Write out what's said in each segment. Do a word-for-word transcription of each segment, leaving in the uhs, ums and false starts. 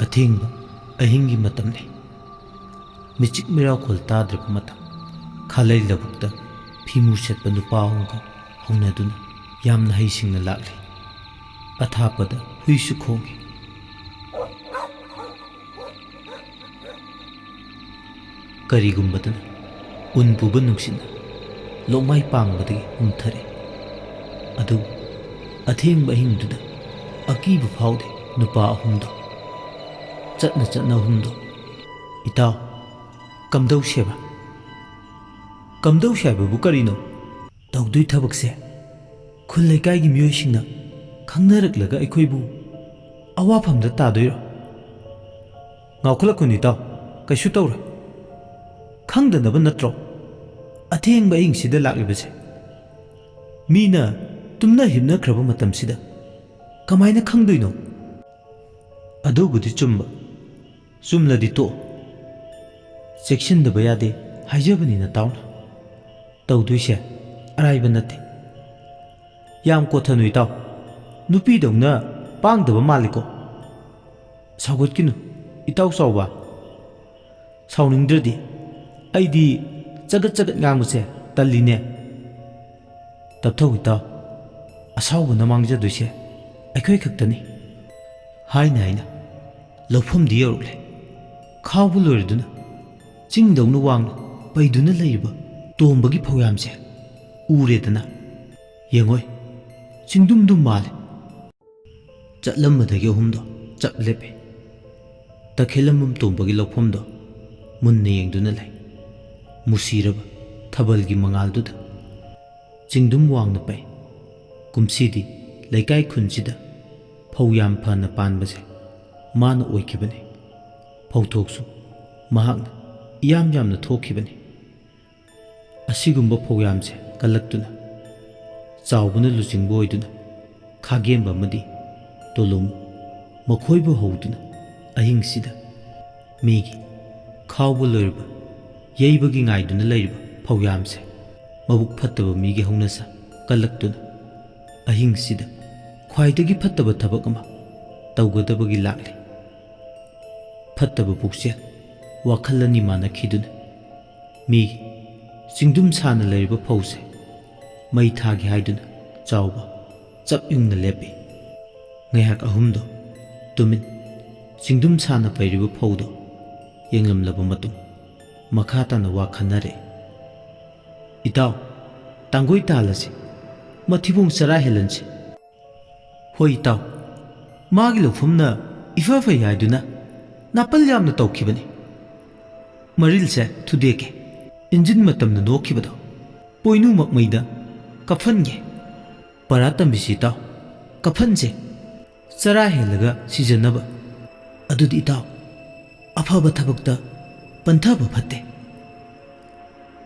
ꯑꯊꯦꯡꯕ ꯑꯍꯤꯡꯒꯤ ꯃꯇꯝꯅꯤ꯫ ꯃꯤꯆꯤꯛ ꯃꯤꯔꯥꯎꯈꯣꯜ ꯇꯥꯗ꯭ꯔꯕ ꯃꯇꯝ꯫ ꯈꯥꯂꯩ ꯂꯧꯕꯨꯛꯇ ꯐꯤꯃꯨ ꯁꯦꯠꯄ ꯅꯨꯄꯥ ꯑꯍꯨꯝꯒ ꯍꯧꯅꯗꯨꯅ ꯌꯥꯝꯅ ꯍꯩꯁꯤꯡꯅ ꯂꯥꯛꯂꯤ꯫ ꯑꯊꯥꯞꯄꯗ ꯍꯨꯏꯁꯨ ꯈꯣꯡꯏ꯫ ꯀꯔꯤꯒꯨꯝꯕꯗꯅ ꯎꯟ ꯄꯨꯕ ꯅꯨꯡꯁꯤꯠꯅ ꯂꯣꯛꯃꯥꯏ ꯄꯥꯡꯕꯗꯒꯤ ꯍꯨꯝꯊꯔꯦ꯫ ꯑꯗꯨꯕꯨ ꯑꯊꯦꯡꯕ ꯑꯍꯤꯡꯗꯨꯗ ꯑꯀꯤꯕ ꯐꯥꯎꯗꯦ ꯅꯨꯄꯥ ꯑꯍꯨꯝꯗꯣ꯫ ꯆꯠꯅ ꯆꯠꯅ ꯑꯍꯨꯝꯗꯣ, "ꯏꯇꯥꯎ, ꯀꯝꯗꯧꯁꯦꯕ?" "ꯀꯝꯗꯧꯁꯦ ꯍꯥꯏꯕꯕꯨ ꯀꯔꯤꯅꯣ? ꯇꯧꯗꯣꯏ ꯊꯕꯛꯁꯦ ꯈꯨꯜ ꯂꯩꯀꯥꯏꯒꯤ ꯃꯤꯑꯣꯏꯁꯤꯡꯅ ꯈꯪꯅꯔꯛꯂꯒ ꯑꯩꯈꯣꯏꯕꯨ ꯑꯋꯥꯐꯝꯗ ꯇꯥꯗꯣꯏꯔꯣ?" "ꯉꯥꯎꯈꯠꯂꯛꯀꯅꯨ ꯏꯇꯥꯎ, ꯀꯩꯁꯨ ꯇꯧꯔꯣꯏ꯫ ꯈꯪꯗꯅꯕ ꯅꯠꯇ꯭ꯔꯣ ꯑꯊꯦꯡꯕ ꯑꯍꯤꯡꯁꯤꯗ ꯂꯥꯛꯂꯤꯕꯁꯦ? ꯃꯤꯅ ꯇꯨꯝꯅ ꯍꯤꯞꯅꯈ꯭ꯔꯕ ꯃꯇꯝꯁꯤꯗ ꯀꯃꯥꯏꯅ ꯈꯪꯗꯣꯏꯅꯣ?" "ꯑꯗꯨꯕꯨꯗꯤ ꯆꯨꯝꯕ꯫ ꯆꯨꯝꯂꯗꯤ ꯇꯣꯛꯑꯣ꯫ ꯆꯦꯛꯁꯤꯟꯗꯕ ꯌꯥꯗꯦ ꯍꯥꯏꯖꯕꯅꯤ ꯅꯇꯥꯎꯅ꯫ ꯇꯧꯗꯣꯏꯁꯦ ꯑꯔꯥꯏꯕ ꯅꯠꯇꯦ꯫ ꯌꯥꯝ ꯀꯣꯠꯊꯅꯨ ꯏꯇꯥꯎ꯫ ꯅꯨꯄꯤꯗꯧꯅ ꯄꯥꯡꯗꯕ ꯃꯥꯜꯂꯤꯀꯣ?" "ꯁꯥꯎꯒꯠꯀꯅꯨ ꯏꯇꯥꯎ ꯆꯥꯎꯕ꯫ ꯁꯥꯎꯅꯤꯡꯗ꯭ꯔꯗꯤ ꯑꯩꯗꯤ ꯆꯒꯠ ꯆꯒꯠ ꯉꯥꯡꯕꯁꯦ ꯇꯜꯂꯤꯅꯦ꯫" "ꯇꯞꯊꯧ ꯏꯇꯥꯎ, ꯑꯁꯥꯎꯕꯅ ꯃꯥꯡꯖꯗꯣꯏꯁꯦ ꯑꯩꯈꯣꯏ ꯈꯛꯇꯅꯤ꯫" ꯍꯥꯏꯅ ꯍꯥꯏꯅ ꯂꯧꯐꯝꯗꯤ ꯌꯧꯔꯛꯂꯦ꯫ ꯈꯥꯎꯕ ꯂꯣꯏꯔꯗꯨꯅ ꯆꯤꯡꯗꯧꯅ ꯋꯥꯡꯅ ꯄꯩꯗꯨꯅ ꯂꯩꯔꯤꯕ ꯇꯣꯝꯕꯒꯤ ꯐꯧꯌꯥꯝꯁꯦ ꯎꯔꯦꯗꯅ꯫ ꯌꯦꯡꯉꯣꯏ, ꯆꯤꯡꯗꯨꯝꯗꯨꯝ ꯃꯥꯜꯂꯦ꯫ ꯆꯠꯂꯝꯕꯗꯒꯤ ꯑꯍꯨꯝꯗꯣ ꯆꯞ ꯂꯦꯞꯄꯦ꯫ ꯇꯈꯦꯂꯝꯕꯝ ꯇꯣꯝꯕꯒꯤ ꯂꯧꯐꯝꯗꯣ ꯃꯨꯟꯅ ꯌꯦꯡꯗꯨꯅ ꯂꯩ꯫ ꯃꯨꯁꯤꯔꯕ ꯊꯥꯕꯜꯒꯤ ꯃꯉꯥꯜꯗꯨꯗ ꯆꯤꯡꯗꯨꯝ ꯋꯥꯡꯅ ꯄꯩ꯫ ꯀꯨꯝꯁꯤꯗꯤ ꯂꯩꯀꯥꯏ ꯈꯨꯟꯁꯤꯗ ꯐꯧ ꯌꯥꯝ ꯐꯅ ꯄꯥꯟꯕꯁꯦ ꯃꯥꯅ ꯑꯣꯏꯈꯤꯕꯅꯤ꯫ ꯐꯧꯊꯣꯛꯁꯨ ꯃꯍꯥꯛꯅ ꯏꯌꯥꯝ ꯌꯥꯝꯅ ꯊꯣꯛꯈꯤꯕꯅꯤ꯫ ꯑꯁꯤꯒꯨꯝꯕ ꯐꯧꯌꯥꯝꯁꯦ ꯀꯜꯂꯛꯇꯨꯅ, ꯆꯥꯎꯕꯅ ꯂꯨꯆꯤꯡꯕ ꯑꯣꯏꯗꯨꯅ, ꯈꯥꯒꯦꯝꯕ ꯑꯃꯗꯤ ꯇꯣꯂꯨꯝ ꯃꯈꯣꯏꯕꯨ ꯍꯧꯗꯨꯅ, ꯑꯍꯤꯡꯁꯤꯗ ꯃꯤꯒꯤ ꯈꯥꯎꯕ ꯂꯣꯏꯔꯕ, ꯌꯩꯕꯒꯤ ꯉꯥꯏꯗꯨꯅ ꯂꯩꯔꯤꯕ ꯐꯧꯌꯥꯝꯁꯦ ꯃꯕꯨꯛ ꯐꯠꯇꯕ ꯃꯤꯒꯤ ꯍꯧꯅꯁꯥ ꯀꯜꯂꯛꯇꯨꯅ, ꯑꯍꯤꯡꯁꯤꯗ ꯈ꯭ꯋꯥꯏꯗꯒꯤ ꯐꯠꯇꯕ ꯊꯕꯛ ꯑꯃ ꯇꯧꯒꯗꯕꯒꯤ ꯂꯥꯛꯂꯤ꯫ ꯐꯠꯇꯕ ꯄꯨꯛꯆꯦꯜ ꯋꯥꯈꯜ ꯑꯅꯤ ꯃꯥꯟꯅꯈꯤꯗꯨꯅ ꯃꯤꯒꯤ ꯆꯤꯡꯗꯨꯝ ꯁꯥꯅ ꯂꯩꯔꯤꯕ ꯐꯧꯁꯦ ꯃꯩ ꯊꯥꯒꯦ ꯍꯥꯏꯗꯨꯅ ꯆꯥꯎꯕ ꯆꯞ ꯌꯨꯡꯅ ꯂꯦꯞꯄꯤ꯫ ꯉꯥꯏꯍꯥꯛ ꯑꯍꯨꯝꯗꯣ ꯇꯨꯃꯤꯟ ꯆꯤꯡꯗꯨꯝ ꯁꯥꯅ ꯄꯩꯔꯤꯕ ꯐꯧꯗꯣ ꯌꯦꯡꯂꯝꯂꯕ ꯃꯇꯨꯡ ꯃꯈꯥ ꯇꯥꯅ ꯋꯥ ꯈꯟꯅꯔꯛꯏ꯫ "ꯏꯇꯥꯎ, ꯇꯥꯡꯒꯣꯏ ꯇꯥꯍꯜꯂꯁꯤ, ꯃꯊꯤꯕꯣꯡ ꯆꯔꯥ ꯍꯦꯜꯍꯟꯁꯤ꯫" "ꯍꯣꯏ ꯏꯇꯥꯎ, ꯃꯥꯒꯤ ꯂꯧꯐꯝꯅ ꯏꯐ ꯐꯩ ꯍꯥꯏꯗꯨꯅ ꯅꯥꯄꯜ ꯌꯥꯝꯅ ꯇꯧꯈꯤꯕꯅꯤ꯫ ꯃꯔꯤꯜꯁꯦ ꯊꯨꯗꯦꯛꯀꯦ, ꯏꯟꯖꯤꯟ ꯃꯇꯝꯗ ꯅꯣꯛꯈꯤꯕꯗꯣ ꯄꯣꯏꯅꯨꯃꯛ ꯃꯩꯗ ꯀꯥꯞꯍꯟꯒꯦ꯫ ꯄꯔꯥ ꯇꯝꯕꯤꯁꯤ ꯏꯇꯥꯎ, ꯀꯥꯞꯍꯟꯁꯦ, ꯆꯔꯥ ꯍꯦꯜꯂꯒ ꯁꯤꯖꯅꯕ꯫ ꯑꯗꯨꯗꯤ ꯏꯇꯥꯎ, ꯑꯐꯕ ꯊꯕꯛꯇ ꯄꯟꯊꯕ ꯐꯠꯇꯦ꯫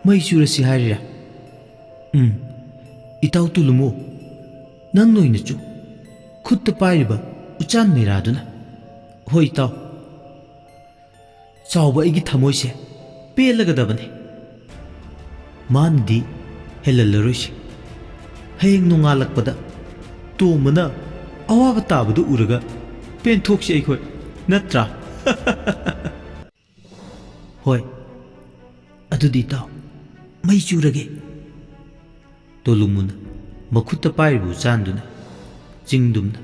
ꯃꯩ ꯆꯨꯔꯁꯤ ꯍꯥꯏꯔꯤꯔꯥ?" "ꯎꯝ, ꯏꯇꯥꯎ ꯇꯨꯂꯨꯃꯨ, ꯅꯪ ꯅꯣꯏꯅ ꯆꯨ, ꯈꯨꯠꯇ ꯄꯥꯏꯔꯤꯕ ꯎꯆꯥꯟ ꯃꯩꯔꯥꯗꯨꯅ꯫" "ꯍꯣꯏ ꯏꯇꯥꯎ꯫" ꯆꯥꯎꯕ ꯑꯩꯒꯤ ꯊꯃꯣꯏꯁꯦ ꯄꯦꯜꯂꯒꯗꯕꯅꯤ꯫ ꯃꯥꯅꯗꯤ ꯍꯦꯜꯍꯜꯂꯔꯣꯏꯁꯤ꯫ ꯍꯌꯦꯡ ꯅꯣꯡꯉꯥꯜꯂꯛꯄꯗ ꯇꯣꯝꯕꯅ ꯑꯋꯥꯕ ꯇꯥꯕꯗꯨ ꯎꯔꯒ ꯄꯦꯟꯊꯣꯛꯁꯤ ꯑꯩꯈꯣꯏ, ꯅꯠꯇ꯭ꯔꯥ? "ꯍꯣꯏ, ꯑꯗꯨꯗꯤ ꯏꯇꯥꯎ, ꯃꯩ ꯆꯨꯔꯒꯦ꯫" ꯇꯣꯂꯨꯃꯨꯅ ꯃꯈꯨꯠꯇ ꯄꯥꯏꯔꯤꯕ ꯎꯆꯥꯟꯗꯨꯅ ꯆꯤꯡꯗꯨꯝꯅ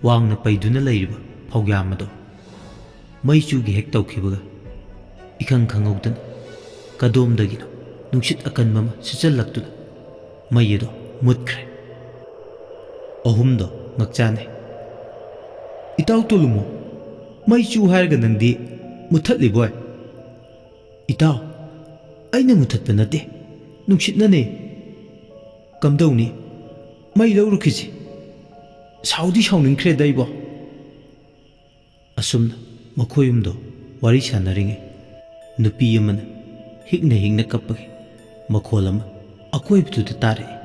ꯋꯥꯡꯅ ꯄꯩꯗꯨꯅ ꯂꯩꯔꯤꯕ ꯐꯧꯌꯥꯝ ꯑꯗꯣ ꯃꯩ ꯆꯨꯒꯦ ꯍꯦꯛ ꯇꯧꯈꯤꯕꯒ, ꯏꯈꯪ ꯈꯪꯍꯧꯗꯅ ꯀꯗꯣꯝꯗꯒꯤꯅꯣ ꯅꯨꯡꯁꯤꯠ ꯑꯀꯟꯕ ꯑꯃ ꯁꯤꯠꯆꯜꯂꯛꯇꯨꯅ ꯃꯩ ꯑꯗꯣ ꯃꯨꯠꯈ꯭ꯔꯦ꯫ ꯑꯍꯨꯝꯗꯣ ꯉꯛꯆꯥꯅꯩ꯫ "ꯏꯇꯥꯎ ꯇꯣꯂꯨꯃꯨ, ꯃꯩ ꯆꯨ ꯍꯥꯏꯔꯒ ꯅꯪꯗꯤ ꯃꯨꯠꯊꯠꯂꯤꯕꯣꯏ?" "ꯏꯇꯥꯎ, ꯑꯩꯅ ꯃꯨꯠꯊꯠꯄ ꯅꯠꯇꯦ, ꯅꯨꯡꯁꯤꯠꯅꯅꯦ꯫" "ꯀꯝꯗꯧꯅꯤ? ꯃꯩ ꯂꯧꯔꯨꯈꯤꯁꯤ꯫ ꯁꯥꯎꯗꯤ ꯁꯥꯎꯅꯤꯡꯈ꯭ꯔꯦꯗ ꯑꯩꯕꯣ꯫" ꯑꯁꯨꯝꯅ ꯃꯈꯣꯏ ꯑꯍꯨꯝꯗꯣ ꯋꯥꯔꯤ ꯁꯥꯟꯅꯔꯤꯉꯩ, ꯅꯨꯄꯤ ꯑꯃꯅ ꯍꯤꯛꯅ ꯍꯤꯛꯅ ꯀꯞꯄꯒꯤ ꯃꯈꯣꯜ ꯑꯃ ꯑꯀꯣꯏꯕꯗꯨꯗ ꯇꯥꯔꯛꯏ꯫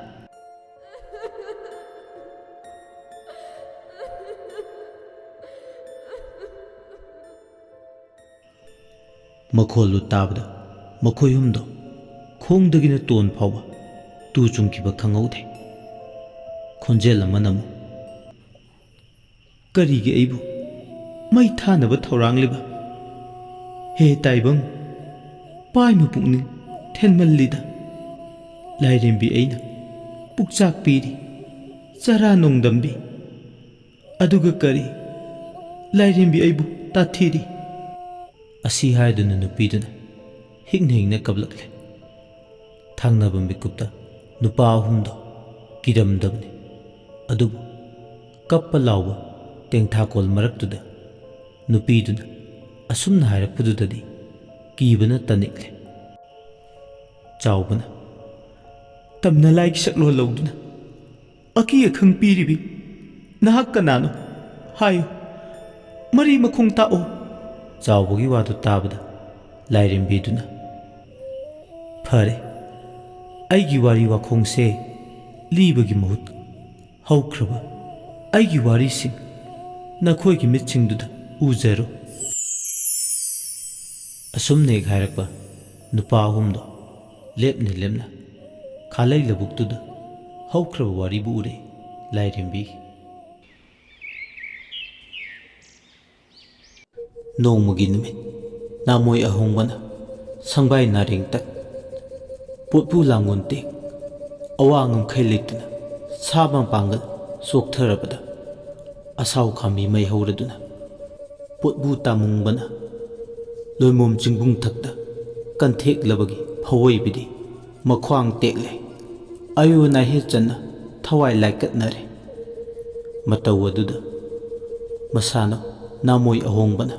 ꯃꯈꯣꯜꯗꯨ ꯇꯥꯕꯗ ꯃꯈꯣꯏ ꯑꯍꯨꯝꯗꯣ ꯈꯣꯡꯗꯒꯤꯅ ꯇꯣꯟ ꯐꯥꯎꯕ ꯇꯨ ꯆꯨꯡꯈꯤꯕ ꯈꯪꯍꯧꯗꯦ꯫ ꯈꯣꯟꯖꯦꯜ ꯑꯃꯅ ꯑꯃꯨꯛ, "ꯀꯔꯤꯒꯤ ꯑꯩꯕꯨ ꯃꯩ ꯊꯥꯅꯕ ꯊꯧꯔꯥꯡꯂꯤꯕ? ꯍꯦ ꯇꯥꯏꯕꯪ, ꯄꯥꯏꯃ ꯄꯨꯛꯅꯤꯡ ꯊꯦꯟꯃꯜꯂꯤꯗ꯫ ꯂꯥꯏꯔꯦꯝꯕꯤ ꯑꯩꯅ ꯄꯨꯛꯆꯥꯛ ꯄꯤꯔꯤ, ꯆꯔꯥ ꯅꯣꯡꯗꯝꯕꯤ꯫ ꯑꯗꯨꯒ ꯀꯔꯤ, ꯂꯥꯏꯔꯦꯝꯕꯤ ꯑꯩꯕꯨ ꯇꯥꯊꯤꯔꯤ꯫ ꯑꯁꯤ ꯍꯥꯏꯗꯨꯅ ꯅꯨꯄꯤꯗꯨꯅ ꯍꯤꯛꯅ ꯍꯤꯛꯅ ꯀꯞꯂꯛꯂꯦ꯫ ꯊꯪꯅꯕ ꯃꯤꯀꯨꯞꯇ ꯅꯨꯄꯥ ꯑꯍꯨꯝꯗꯣ ꯀꯤꯔꯝꯗꯕꯅꯤ꯫ ꯑꯗꯨꯕꯨ ꯀꯞꯄ ꯂꯥꯎꯕ ꯇꯦꯡꯊꯥꯀꯣꯜ ꯃꯔꯛꯇꯨꯗ ꯅꯨꯄꯤꯗꯨꯅ ꯑꯁꯨꯝꯅ ꯍꯥꯏꯔꯛꯄꯗꯨꯗꯗꯤ ꯀꯤꯕꯅ ꯇꯅꯤꯛꯂꯦ꯫ ꯆꯥꯎꯕꯅ, "ꯇꯝꯅ ꯂꯥꯏꯒꯤ ꯁꯛꯂꯣꯟ ꯂꯧꯗꯨꯅ ꯑꯀꯤ ꯑꯈꯪ ꯄꯤꯔꯤꯕꯤ ꯅꯍꯥꯛ ꯀꯅꯥꯅꯣ? ꯍꯥꯏꯌꯨ, ꯃꯔꯤ ꯃꯈꯣꯡ ꯇꯥꯛꯑꯣ꯫" ꯆꯥꯎꯕꯒꯤ ꯋꯥꯗꯨ ꯇꯥꯕꯗ ꯂꯥꯏꯔꯦꯝꯕꯤꯗꯨꯅ, "ꯐꯔꯦ, ꯑꯩꯒꯤ ꯋꯥꯔꯤ ꯋꯥꯈꯣꯡꯁꯦ ꯂꯤꯕꯒꯤ ꯃꯍꯨꯠ ꯍꯧꯈ꯭ꯔꯕ ꯑꯩꯒꯤ ꯋꯥꯔꯤꯁꯤꯡ ꯅꯈꯣꯏꯒꯤ ꯃꯤꯠꯁꯤꯡꯗꯨꯗ ꯎꯖꯔꯣ꯫" ꯑꯁꯨꯝꯅ ꯍꯦꯛ ꯍꯥꯏꯔꯛꯄ ꯅꯨꯄꯥ ꯑꯍꯨꯝꯗꯣ ꯂꯦꯞꯅ ꯂꯦꯞꯅ ꯈꯥꯂꯩ ꯂꯧꯕꯨꯛꯇꯨꯗ ꯍꯧꯈ꯭ꯔꯕ ꯋꯥꯔꯤꯕꯨ ꯎꯔꯦ ꯂꯥꯏꯔꯦꯝꯕꯤꯒꯤ꯫ ꯅꯣꯡꯃꯒꯤ ꯅꯨꯃꯤꯠ꯫ ꯅꯥꯃꯣꯏ ꯑꯍꯣꯡꯕꯅ ꯁꯪꯕꯥꯏ ꯅꯥꯔꯦꯡ ꯇꯠ, ꯄꯣꯠꯄꯨ ꯂꯥꯡꯒꯣꯟ ꯇꯦꯛ, ꯑꯋꯥ ꯉꯝꯈꯩ ꯂꯩꯇꯅ ꯁꯥ ꯃꯄꯥꯡꯒꯜ ꯆꯣꯛꯊꯔꯕꯗ ꯑꯁꯥꯎ ꯈꯥꯝꯕꯤ ꯃꯩ ꯍꯧꯔꯗꯨꯅ ꯄꯣꯠꯄꯨ ꯇꯥꯃꯨꯡꯕꯅ ꯂꯣꯏꯃꯣꯝ ꯆꯤꯡꯕꯨꯡ ꯊꯛꯇ ꯀꯟꯊꯦꯛꯂꯕꯒꯤ ꯐꯋꯣꯏꯕꯤꯗꯤ ꯃꯈ꯭ꯋꯥꯡ ꯇꯦꯛꯂꯦ꯫ ꯑꯌꯨ ꯅꯥꯍꯦ ꯆꯟꯅ ꯊꯋꯥꯏ ꯂꯥꯏꯀꯠꯅꯔꯦ꯫ ꯃꯇꯧ ꯑꯗꯨꯗ ꯃꯁꯥꯅꯧ ꯅꯥꯃꯣꯏ ꯑꯍꯣꯡꯕꯅ,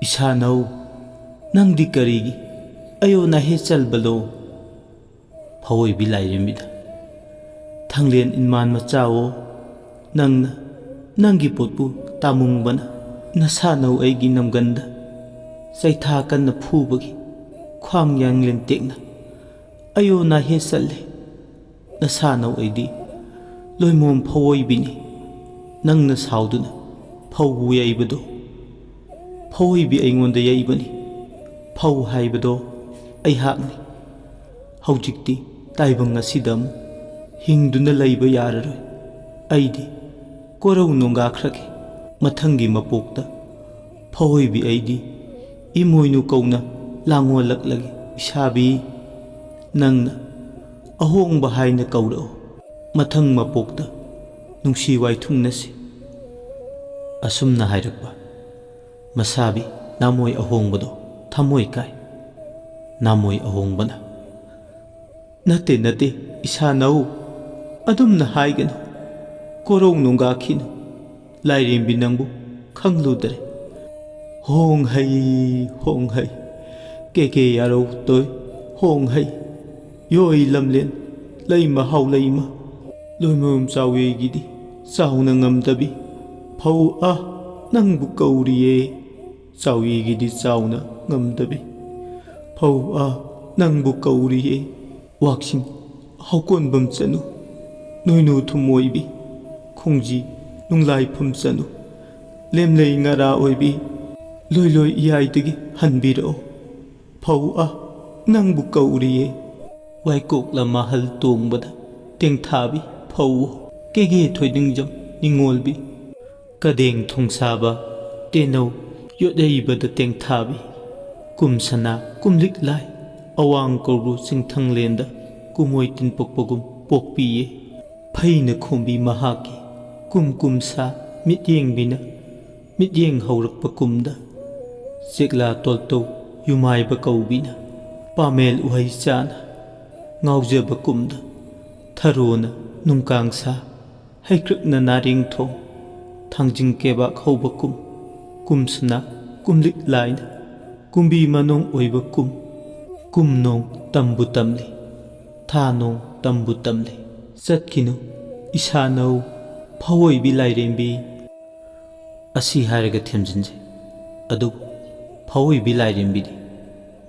"ꯏꯁꯥꯅꯧ, ꯅꯪꯗꯤ ꯀꯔꯤꯒꯤ ꯑꯌꯣ ꯅꯥꯍꯦ ꯆꯜꯕꯂꯣ?" ꯐꯑꯣꯏꯕꯤ ꯂꯥꯏꯔꯦꯝꯕꯤꯗ, "ꯊꯥꯡꯂꯦꯟ ꯏꯟꯃꯥꯟ ꯃꯆꯥꯋꯣ, ꯅꯪꯅ ꯅꯪꯒꯤ ꯄꯣꯠꯄꯨ ꯇꯥꯃꯨꯡꯕꯅ ꯅꯁꯥꯅꯧ ꯑꯩꯒꯤ ꯅꯝꯒꯟꯗ ꯆꯩꯊꯥ ꯀꯟꯅ ꯐꯨꯕꯒꯤ ꯈ꯭ꯋꯥꯡ ꯌꯥꯡꯂꯦꯟ ꯇꯦꯛꯅ ꯑꯌꯣ ꯅꯥꯍꯦ ꯆꯠꯂꯦ꯫ ꯅꯁꯥꯅꯧ ꯑꯩꯗꯤ ꯂꯣꯏꯃꯣꯝ ꯐꯑꯣꯏꯕꯤꯅꯤ꯫ ꯅꯪꯅ ꯁꯥꯎꯗꯨꯅ ꯐꯧꯕꯨ ꯌꯩꯕꯗꯣ ꯐꯑꯣꯏꯕꯤ ꯑꯩꯉꯣꯟꯗ ꯌꯩꯕꯅꯤ꯫ ꯐꯧ ꯍꯥꯏꯕꯗꯣ ꯑꯩꯍꯥꯛꯅꯤ꯫ ꯍꯧꯖꯤꯛꯇꯤ ꯇꯥꯏꯕꯪ ꯑꯁꯤꯗ ꯑꯃꯨꯛ ꯍꯤꯡꯗꯨꯅ ꯂꯩꯕ ꯌꯥꯔꯔꯣꯏ꯫ ꯑꯩꯗꯤ ꯀꯣꯔꯧ ꯅꯣꯡꯒꯥꯈ꯭ꯔꯒꯦ꯫ ꯃꯊꯪꯒꯤ ꯃꯄꯣꯛꯇ "ꯐꯑꯣꯏꯕꯤ ꯑꯩꯗꯤ ꯏꯃꯣꯏꯅꯨ ꯀꯧꯅ ꯂꯥꯡꯉꯣꯜꯂꯛꯂꯒꯦ ꯏꯁꯥꯕꯤ꯫ ꯅꯪꯅ ꯑꯍꯣꯡꯕ ꯍꯥꯏꯅ ꯀꯧꯔꯛꯑꯣ꯫ ꯃꯊꯪ ꯃꯄꯣꯛꯇ ꯅꯨꯡꯁꯤ ꯋꯥꯏꯊꯨꯡꯅꯁꯤ"꯫ ꯑꯁꯨꯝꯅ ꯍꯥꯏꯔꯛꯄ ꯃꯁꯥꯕꯤ ꯅꯥꯃꯣꯏ ꯑꯍꯣꯡꯕꯗꯣ ꯊꯃꯣꯏ ꯀꯥꯏ꯫ ꯅꯥꯃꯣꯏ ꯑꯍꯣꯡꯕꯅ, "ꯅꯠꯇꯦ, ꯅꯠꯇꯦ, ꯏꯁꯥꯅꯧ, ꯑꯗꯨꯝꯅ ꯍꯥꯏꯒꯅꯨ꯫ ꯀꯣꯔꯧ ꯅꯣꯡꯒꯥꯈꯤꯅꯨ꯫ ꯂꯥꯏꯔꯦꯝꯕꯤ ꯅꯪꯕꯨ ꯈꯪꯂꯨꯗ꯭ꯔꯦ꯫ ꯍꯣꯡ ꯍꯩ, ꯍꯣꯡ ꯍꯩ, ꯀꯦ ꯀꯦ ꯌꯥꯔꯧ ꯇꯣꯏ, ꯍꯣꯡ ꯍꯩ, ꯌꯣꯏ ꯂꯝꯂꯦꯟ, ꯂꯩꯃ ꯍꯥꯎ ꯂꯩꯃ, ꯂꯣꯏꯃꯔꯨꯝ ꯆꯥꯎꯋꯦꯒꯤꯗꯤ ꯆꯥꯎꯅ ꯉꯝꯗꯕꯤ, ꯐꯧ ꯑ ꯅꯪꯕꯨ ꯀꯧꯔꯤꯌꯦ꯫ ꯆꯥꯎꯋꯤꯒꯤꯗꯤ ꯆꯥꯎꯅ ꯉꯝꯗꯕꯤ, ꯐꯧ ꯑ ꯅꯪꯕꯨ ꯀꯧꯔꯤꯌꯦ꯫ ꯋꯥꯛꯆꯤꯡ ꯍꯧꯀꯣꯟꯕꯝ ꯆꯅꯨ, ꯅꯣꯏꯅꯨ ꯊꯨꯝꯃꯣꯏꯕꯤ, ꯈꯣꯡꯖꯤ ꯅꯨꯡꯂꯥꯏꯐꯝ ꯆꯅꯨ, ꯂꯦꯝꯂꯩ ꯉꯔꯥ ꯑꯣꯏꯕꯤ, ꯂꯣꯏ ꯂꯣꯏ ꯏꯌꯥꯏꯗꯒꯤ ꯍꯟꯕꯤꯔꯛꯑꯣ꯫ ꯐꯧ ꯑ ꯅꯪꯕꯨ ꯀꯧꯔꯤꯌꯦ꯫ ꯋꯥꯏꯀꯣꯛꯂ ꯃꯍꯜ ꯇꯣꯡꯕꯗ ꯇꯦꯡꯊꯥꯕꯤ ꯐꯧ ꯀꯦꯒꯦ ꯊꯣꯏꯗꯤꯡꯖꯝ ꯅꯤꯡꯉꯣꯜꯕꯤ꯫ ꯀꯗꯦꯡ ꯊꯣꯡꯁꯥꯕ ꯇꯦꯅꯧ ꯌꯣꯠꯌꯩꯕꯗ ꯇꯦꯡꯊꯥꯕꯤ꯫ ꯀꯨꯝ ꯁꯅꯥ ꯀꯨꯝꯂꯤꯛ ꯂꯥꯏ ꯑꯋꯥꯡ ꯀꯧꯕ꯭ꯔꯨ ꯆꯤꯡꯊꯪꯂꯦꯟꯗ ꯀꯨꯝꯑꯣꯏ ꯇꯤꯟꯄꯣꯛꯄꯒꯨꯝ ꯄꯣꯛꯄꯤꯌꯦ꯫ ꯐꯩꯅ ꯈꯣꯝꯕꯤ ꯃꯍꯥꯛꯀꯤ ꯀꯨꯝ ꯀꯨꯝꯁꯥ ꯃꯤꯠꯌꯦꯡꯕꯤꯅ ꯃꯤꯠꯌꯦꯡ ꯍꯧꯔꯛꯄ ꯀꯨꯝꯗ꯫ ꯆꯦꯛꯂꯥ ꯇꯣꯜꯇꯧ ꯌꯨꯃꯥꯏꯕ ꯀꯧꯕꯤꯅ ꯄꯥꯃꯦꯜ ꯎꯍꯩ ꯆꯥꯅ ꯉꯥꯎꯖꯕ ꯀꯨꯝꯗ꯫ ꯊꯔꯣꯅ ꯅꯨꯡꯀꯥꯡ ꯁꯥ ꯍꯩꯀ꯭ꯔꯛꯅ ꯅꯥꯔꯦꯡ ꯊꯣꯡ ꯊꯥꯡꯖꯤꯡ ꯀꯦꯕꯥꯛ ꯍꯧꯕ ꯀꯨꯝ꯫ ꯀꯨꯝꯁꯅ ꯀꯨꯝꯂꯤꯛ ꯂꯥꯏꯅ ꯀꯨꯝꯕꯤ ꯃꯅꯣꯡ ꯑꯣꯏꯕ ꯀꯨꯝ꯫ ꯀꯨꯝ ꯅꯣꯡ ꯇꯝꯕꯨ ꯇꯝꯂꯤ, ꯊꯥ ꯅꯣꯡ ꯇꯝꯕꯨ ꯇꯝꯂꯤ꯫ ꯆꯠꯈꯤꯅꯨ ꯏꯁꯥꯅꯧ ꯐꯑꯣꯏꯕꯤ ꯂꯥꯏꯔꯦꯝꯕꯤ꯫ ꯑꯁꯤ ꯍꯥꯏꯔꯒ ꯊꯦꯝꯖꯤꯟꯖꯩ꯫ ꯑꯗꯨꯕꯨ ꯐꯑꯣꯏꯕꯤ ꯂꯥꯏꯔꯦꯝꯕꯤꯗꯤ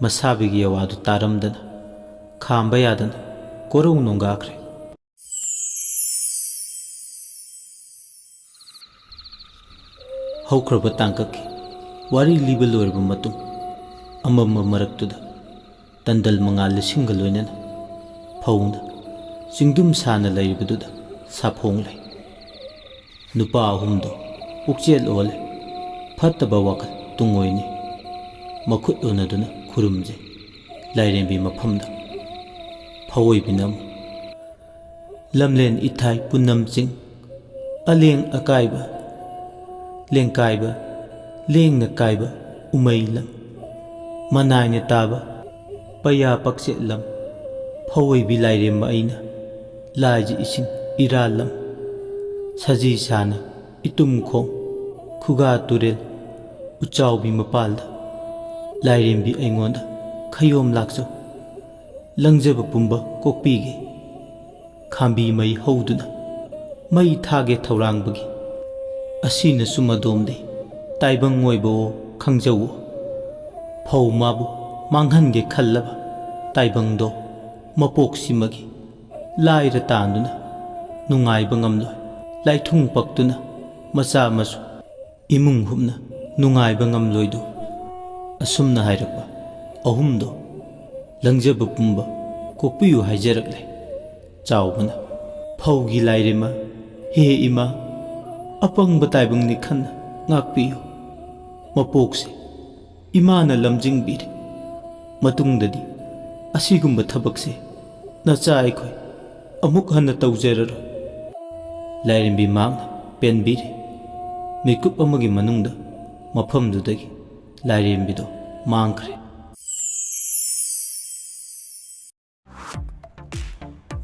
ꯃꯁꯥꯕꯤꯒꯤ ꯑꯋꯥꯗꯨ ꯇꯥꯔꯝꯗꯅ ꯈꯥꯝꯕ ꯌꯥꯗꯅ ꯀꯣꯔꯧ ꯅꯣꯡꯒꯥꯈ꯭ꯔꯦ꯫ ꯍꯧꯈ꯭ꯔꯕ ꯇꯥꯡꯀꯛꯀꯤ ꯋꯥꯔꯤ ꯂꯤꯕ ꯂꯣꯏꯔꯕ ꯃꯇꯨꯡ, ꯑꯃꯝꯕ ꯃꯔꯛꯇꯨꯗ ꯇꯟꯗꯜ ꯃꯉꯥꯜ ꯂꯤꯁꯤꯡꯒ ꯂꯣꯏꯅꯅ ꯐꯧꯅ ꯆꯤꯡꯗꯨꯝ ꯁꯥꯅ ꯂꯩꯔꯤꯕꯗꯨꯗ ꯁꯥꯐꯣꯡ ꯂꯩ꯫ ꯅꯨꯄꯥ ꯑꯍꯨꯝꯗꯨ ꯄꯨꯛꯆꯦꯜ ꯑꯣꯜꯂꯦ꯫ ꯐꯠꯇꯕ ꯋꯥꯈꯜ ꯇꯨꯡꯑꯣꯏꯅꯤ꯫ ꯃꯈꯨꯠ ꯎꯅꯗꯨꯅ ꯈꯨꯔꯨꯝꯖꯩ ꯂꯥꯏꯔꯦꯝꯕꯤ ꯃꯐꯝꯗ꯫ ꯐꯧꯑꯣꯏꯕꯤꯅ ꯑꯃꯨꯛ: "ꯂꯝꯂꯦꯟ ꯏꯊꯥꯏ ꯄꯨꯅꯝ ꯆꯤꯡ, ꯑꯂꯦꯡ ꯑꯀꯥꯏꯕ, ꯂꯦꯡꯀꯥꯏꯕ, ꯂꯦꯡꯅ ꯀꯥꯏꯕ ꯎꯃꯩ ꯂꯝ, ꯃꯅꯥꯏꯅ ꯇꯥꯕ ꯄꯩꯌꯥ ꯄꯛꯆꯦꯠ ꯂꯝ, ꯐꯧꯑꯣꯏꯕꯤ ꯂꯥꯏꯔꯦꯝꯕ ꯑꯩꯅ ꯂꯥꯏꯖ ꯏꯁꯤꯡ ꯏꯔꯥꯜ ꯂꯝ, ꯁꯖꯤ ꯁꯥꯅ ꯏꯇꯨꯝ ꯈꯣꯡ, ꯈꯨꯒꯥ ꯇꯨꯔꯦꯜ ꯎꯆꯥꯎꯕꯤ ꯃꯄꯥꯜꯗ ꯂꯥꯏꯔꯦꯝꯕꯤ ꯑꯩꯉꯣꯟꯗ ꯈꯌꯣꯝ ꯂꯥꯛꯆꯧ꯫ ꯂꯪꯖꯕ ꯄꯨꯝꯕ ꯀꯣꯛꯄꯤꯒꯦ꯫ ꯈꯥꯝꯕꯤ ꯃꯩ ꯍꯧꯗꯨꯅ ꯃꯩ ꯊꯥꯒꯦ ꯊꯧꯔꯥꯡꯕꯒꯤ ꯑꯁꯤꯅꯁꯨ ꯃꯗꯣꯝꯗꯤ ꯇꯥꯏꯕꯪ ꯑꯣꯏꯕꯋꯣ ꯈꯪꯖꯧꯋꯣ꯫ ꯐꯧ ꯃꯥꯕꯨ ꯃꯥꯡꯍꯟꯒꯦ ꯈꯜꯂꯕ ꯇꯥꯏꯕꯪꯗꯣ ꯃꯄꯣꯛꯁꯤꯃꯒꯤ ꯂꯥꯏꯔ ꯇꯥꯟꯗꯨꯅ ꯅꯨꯡꯉꯥꯏꯕ ꯉꯝꯂꯣꯏ꯫ ꯂꯥꯏꯊꯨꯡ ꯄꯛꯇꯨꯅ ꯃꯆꯥ ꯃꯁꯨ ꯏꯃꯨꯡ ꯍꯨꯞꯅ ꯅꯨꯡꯉꯥꯏꯕ ꯉꯝꯂꯣꯏꯗꯣ꯫ ꯑꯁꯨꯝꯅ ꯍꯥꯏꯔꯛꯄ ꯑꯍꯨꯝꯗꯣ ꯂꯪꯖꯕ ꯄꯨꯝꯕ ꯀꯣꯛꯄꯤꯌꯨ ꯍꯥꯏꯖꯔꯛꯂꯦ꯫ ꯆꯥꯎꯕꯅ: "ꯐꯧꯒꯤ ꯂꯥꯏꯔꯦꯝꯃ, ꯍꯦ ꯏꯃꯥ, ꯑꯄꯪꯕ ꯇꯥꯏꯕꯪꯅꯤ ꯈꯟꯅ ꯉꯥꯛꯄꯤꯌꯨ꯫ ꯃꯄꯣꯛꯁꯦ ꯏꯃꯥꯅ ꯂꯝꯖꯤꯡꯕꯤꯔꯦ꯫ ꯃꯇꯨꯡꯗꯗꯤ ꯑꯁꯤꯒꯨꯝꯕ ꯊꯕꯛꯁꯦ ꯅꯆꯥ ꯑꯩꯈꯣꯏ ꯑꯃꯨꯛ ꯍꯟꯅ ꯇꯧꯖꯔꯔꯣꯏ"꯫ ꯂꯥꯏꯔꯦꯝꯕꯤ ꯃꯍꯥꯛꯅ ꯄꯦꯟꯕꯤꯔꯦ꯫ ꯃꯤꯀꯨꯞ ꯑꯃꯒꯤ ꯃꯅꯨꯡꯗ ꯃꯐꯝꯗꯨꯗꯒꯤ ꯂꯥꯏꯔꯦꯝꯕꯤꯗꯣ ꯃꯥꯡꯈ꯭ꯔꯦ꯫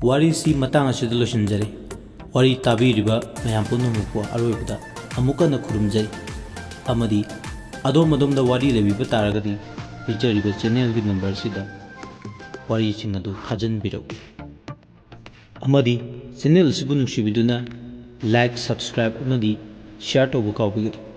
ꯋꯥꯔꯤꯁꯤ ꯃꯇꯥꯡ ꯑꯁꯤꯗ ꯂꯣꯏꯁꯤꯟꯖꯔꯦ꯫ ꯋꯥꯔꯤ ꯇꯥꯕꯤꯔꯤꯕ ꯃꯌꯥꯝ ꯄꯨꯝꯅꯃꯛꯄꯨ ꯑꯔꯣꯏꯕꯗ ꯑꯃꯨꯛ ꯍꯟꯅ ꯈꯨꯔꯨꯝꯖꯔꯤ꯫ ꯑꯃꯗꯤ ꯑꯗꯣꯝ ꯑꯗꯣꯝꯗ ꯋꯥꯔꯤ ꯂꯩꯕꯤꯕ ꯇꯥꯔꯒꯗꯤ, ꯄꯤꯖꯔꯤꯕ ꯆꯦꯅꯦꯜꯒꯤ ꯅꯝꯕꯔꯁꯤꯗ ꯋꯥꯔꯤꯁꯤꯡ ꯑꯗꯨ ꯊꯥꯖꯤꯟꯕꯤꯔꯛꯎ꯫ ꯑꯃꯗꯤ ꯆꯦꯅꯦꯜ ꯑꯁꯤꯕꯨ ꯅꯨꯡꯁꯤꯕꯤꯗꯨꯅ ꯂꯥꯏꯛ, ꯁꯕꯁꯀ꯭ꯔꯥꯏꯕ ꯑꯃꯗꯤ ꯁꯤꯌꯥꯔ ꯇꯧꯕ ꯀꯥꯎꯕꯤꯒꯅꯨ꯫